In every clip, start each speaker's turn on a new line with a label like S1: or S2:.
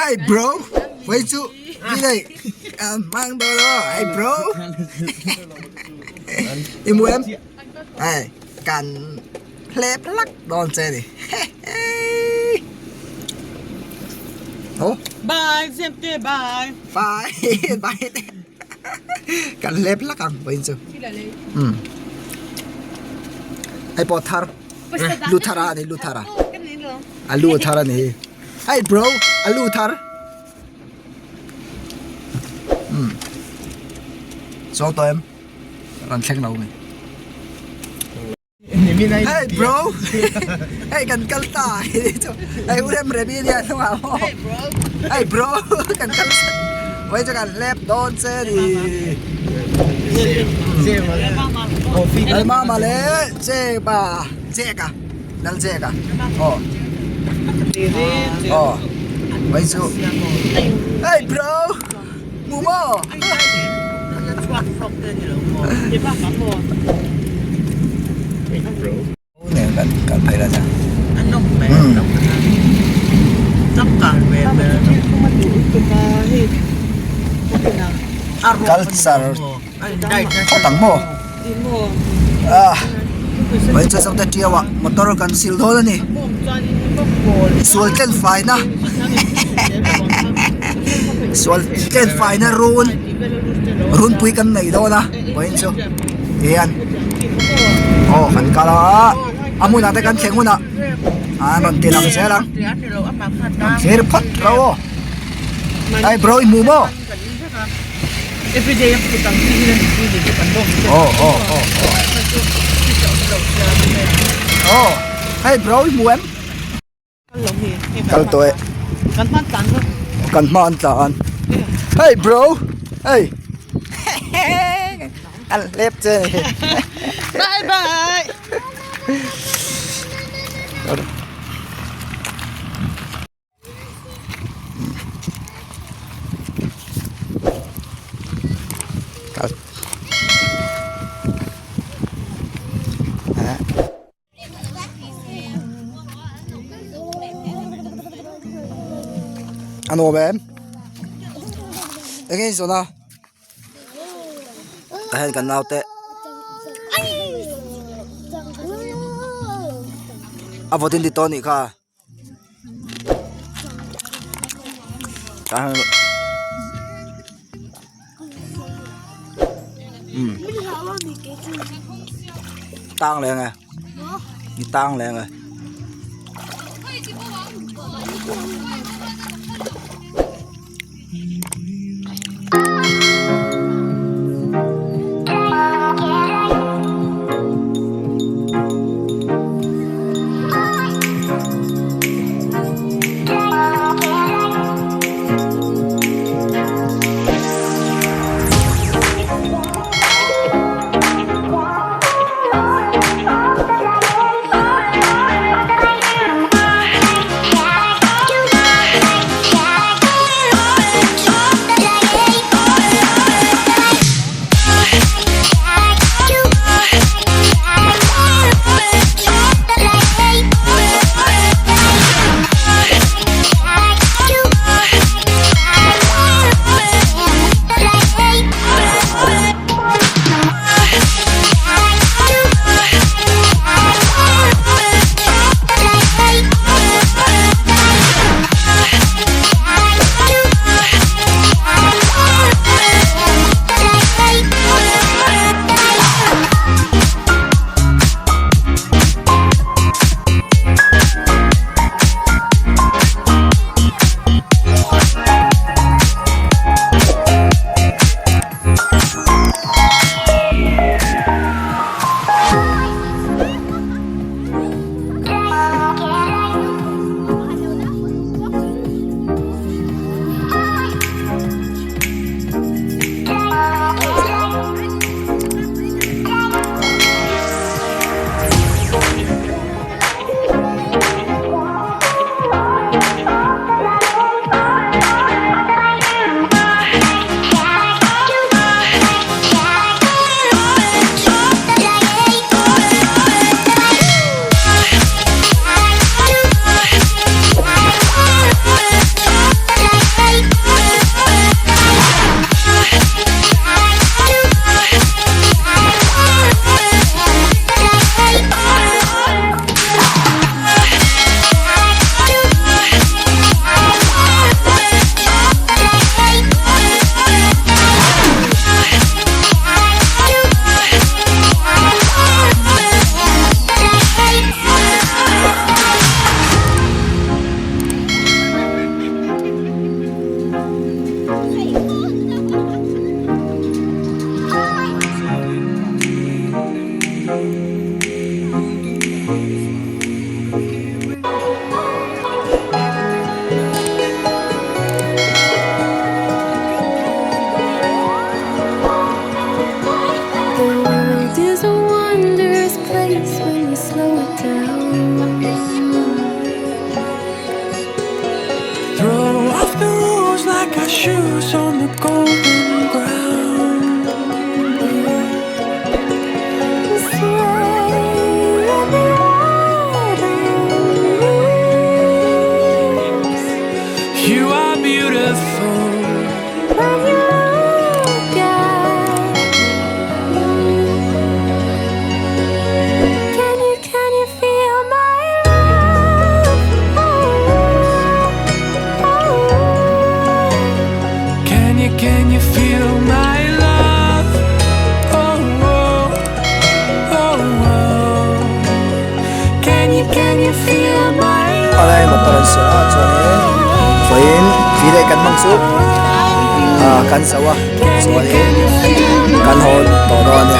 S1: Hey bro, với chú đi đây mang đồ đó. Hey bro. Đi mua em. Hey, kan hlep lak dawn che ni. Oh.
S2: Bye, Zemte, bye.
S1: Bye, bye. Kan hlep lak ang vawiin chu. Um. Hei pawh thar. Lu thar a ni, lu thar a. A lu thar a ni hi. Hey bro, a lu thar. Um. Chuang tawh em? Rawn thleng lo mai. Hey bro Hey kan kal ta Hey u rem rem i nia hnungah maw Hey bro kan kal Vawi chu kan hlep dawn che ni Lal mama le che pa Jek a Lal Jek a Aw Aw Vawi chu Hey bro Mu maw? Culture phawt ang maw? Mai chu zote tiau ah motor kan sil dawn a ni sual tlen faina sual tlen faina run runpui kan nei dawn a vawiin chu tihian aw kan kal a a hmunah te kan thleng hunah an rawn ti lang zel ang an thlir phawt reuh aw hei bro i hmu maw. Aw aw aw aw hei bro i hmu em kal tawh e kan hma an tlan hei bro hei an hlep che a ni
S2: bye bye
S1: A nuam em? Eng nge in zawn a? Tah hian kan naute a vawt in ti tawh a nih kha. Tang leh ang e i tang leh ang e.
S3: my shoes on the golden ground.
S4: Sway in the autumn leaves.
S3: You are beautiful.
S4: When you look at me, can you, can you feel my love? Oh, oh.
S3: Can you, can you feel my love? Oh, oh, oh, oh. Can you, can you feel my love?
S1: Awle motor an siam a chuanin vawiin vi leh kan hmang chu ah kan zo a chuanin kan haw tawh dawn a ni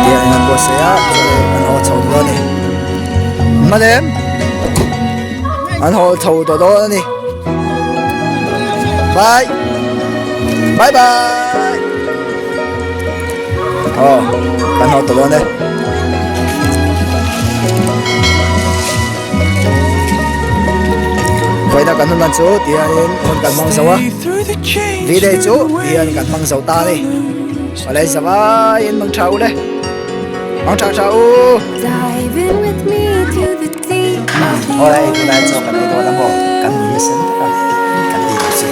S1: tiang in an buatsaih a chuanin an haw chho dawn a ni hmanem an haw chho tawh dawn a ni bye bye bye aw kan haw tawh dawn e. Vawiina kan hun chu tihianin hun kan hmang zo a V-day chu tihian kan hmang zo ta a ni awle zavaiin mang tha u le mang tha tha u awle hei tunah hian chaw kan ei dawn a maw kan nui nasa tak a kan ei duh chi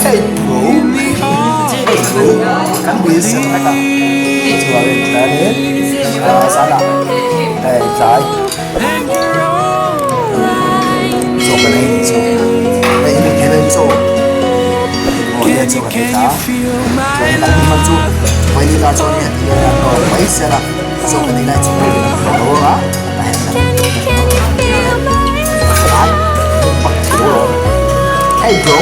S1: hei bro hei bro kan nui nasa tak a chuvangin tunah hianin zanah hei tlai. Chaw kan ei nih chu hei hemi thil hi chaw aw hian chaw kan ei ta chuan kan hman chu vawi ta chuan hei ti hian a tawp mai sia la chaw kan ei lai chu a lo a tah hian kan ai pak bro hey bro.